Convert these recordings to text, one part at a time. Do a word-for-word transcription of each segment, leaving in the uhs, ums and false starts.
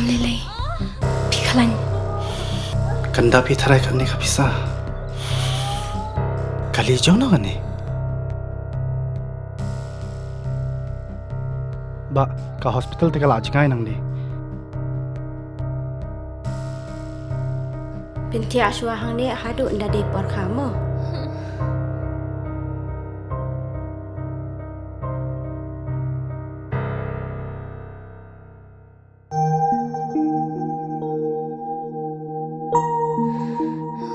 Lele, phi khlañ. Kanda phi tharai kane ka pisa. Kali jong no kane. Ba, ka hospital te ka la jngai nang di. Pynthia shuwa hangne haduh nda dei por kha mo.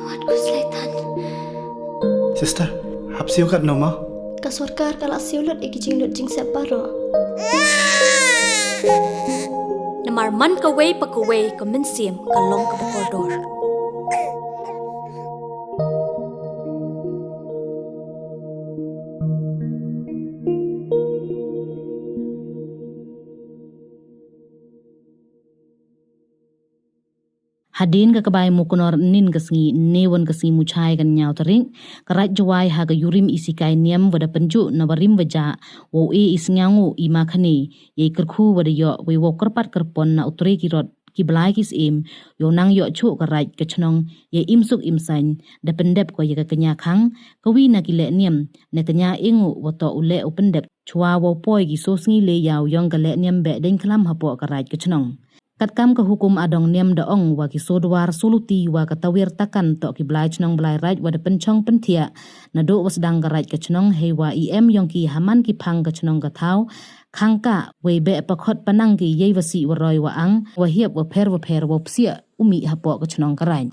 Wat ku slaitan. Sister, hap siew kat no ma? Ka sorkar ka la siew lut i ki jinglut jingsep baroh. Namar man kawei pa kawei ka mynsiem ka long kaba kordor. Hadien ka kbai Muknor nin ka sngi, ne wan ka sngi Muchai ka ynñiaw tarik, ka Raij Jowai ha ka yurim i sikai niam wa da pynjuh na warim wajah, wow e i sngiaw nguh i ma khane, yei kyrkhu wa da yoh, wei wow kyrpad kyrpon na u tre ki rot, ki blai ki syiem, yow nang yoh chuh ka raij ka chnong, yei im suk im saiñ, da pyndep ko ya ka kñia khang, kawi na ki leh niam, ne kñia e nguh wa toh u leh u pyndep, chwa wow poi ki soo sngi le yaw yong ka leh niam beh deiñ khlam hapoh ka raij ka chnong. Katkam ka hukum adong niam da ong wa ki soo dwar soo luti wa ka tawiar takan toh ki blai chnong blai raij wa da pynchong pynthiah, naduh wa sdang ka raij ka chnong hei wa i em yong ki ha man ki phang ka chnong ka thaw, khang ka, wei beh pakhot panang ki yei wa sih wa roi wa ang, wa hiap wa pher wa pher wa psiah u mih hapoh ka chnong ka raij.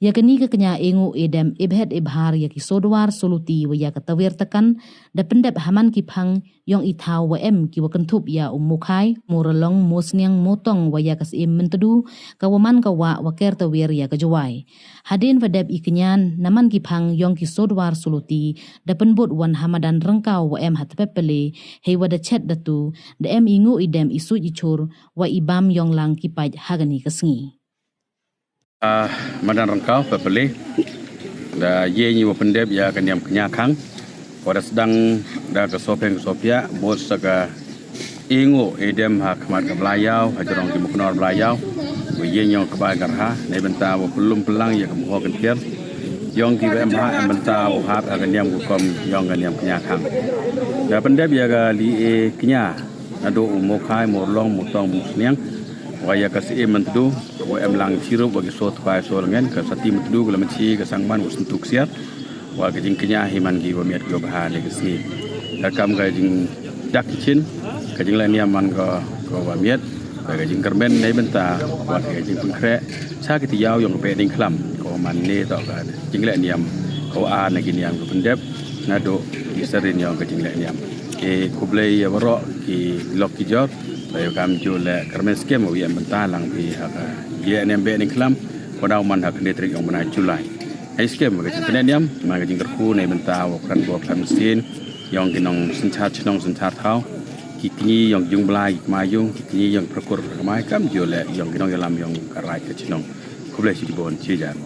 Ya kani ka kñia e nguh e dem e bhet e bhar ya ki soo dwar soo luti wa ya ka tawiar takan, da pyndep ha man ki phang yong i thaw wa em ki wa kynthup ya u Mookhai, Mooralong, Moorsniang, Mootong wa ya ka Syiem Myntdu, ka wa man ka wah wa ker tawiar ya ka Jowai. Hadien wa dep i kñia na man ki phang yong ki soo dwar soo luti, da pynbud wan ha madan Ryngkaw wa em ha Tpep Pele, hei wa da chet da tu, da em i nguh i dem i suit i chur, wa i bam yong lang ki paid ha kani ka sngi. Ah, madan Ryngkaw, Tpep Pele. Da ye ñi wa pyndep ya ka niam kñia khang. Wa da sdang da ka soo pheng ka soo phiah, bud sa ka e nguh e dem ha khmat ka Blai Yaw, ha jrong ki Muknor Blai Yaw. Wa ye ñi wa kbai ngarha, neibynta wa pynlum pynlang ya ka moh ka thiar. Yong ki wa em ha, em bynta wa hat ha ka niam ka hukum yong ka niam kñia khang. Da pyndep ya ka li e kñia, naduh u Mookhai, Mooralong, Mootong, Moorsniang, wa ya ka Syiem Myntdu, wa em lang chirup, wa ki soo tpai soo lyngen, ka Sati Myntdu, ka Lamanchi, ka Sangman, wa Syntu Ksiar, wa ka jingkñia hi man ki wa miat ki wa bha le ka sngi. Katkam ka jingdak ki chin, ka jingleh niam man ka, ka wa miat, wa ka jingkyrmen neibynta, wa ka jingpynkhreh, cha ki tayaaw yong ka beh deiñ khlam, ka wa man ne toh ka jingleh niam, ka wa ar na ki niam ka pyndep, naduh ki sarin yong ka jingleh niam. E khublei ya waroh ki lok ki jor, wa ya kam ju le kyrmen skhem wa ya em bynta lang phi ha ka jingleh niam beh deiñ khlam, wa daw man ha ka khyndai tarik yong u bnai July. Hei skhem wa ka jingpynneh niam, man ka jingkyrkhu neibynta wa kran bor klan sien, yong ki nongsynchar chnong synchar thaw, ki kñi yong jingblai ki kmai yung, ki kñi yong pyrkhat kmai kam ju le yong ki nongyalam yong ka raij ka chnong. Khublei chibon chijan.